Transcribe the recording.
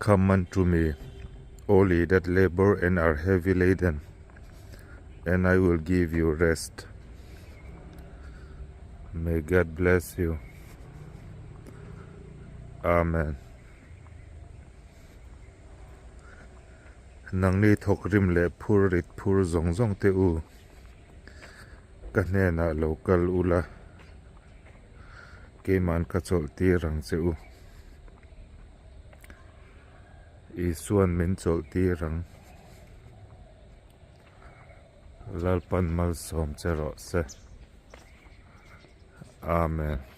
Come unto me, all ye that labour and are heavy laden, and I will give you rest. May God bless you. Amen. Nangni thawkrim leh phur rit phur zawng zawng te u, ka hnenah lo kal ula, keiman ka chawlh tir ang che u. Isuan min chawlh tir ang. Lalpan malsawm che rawh se. Amen.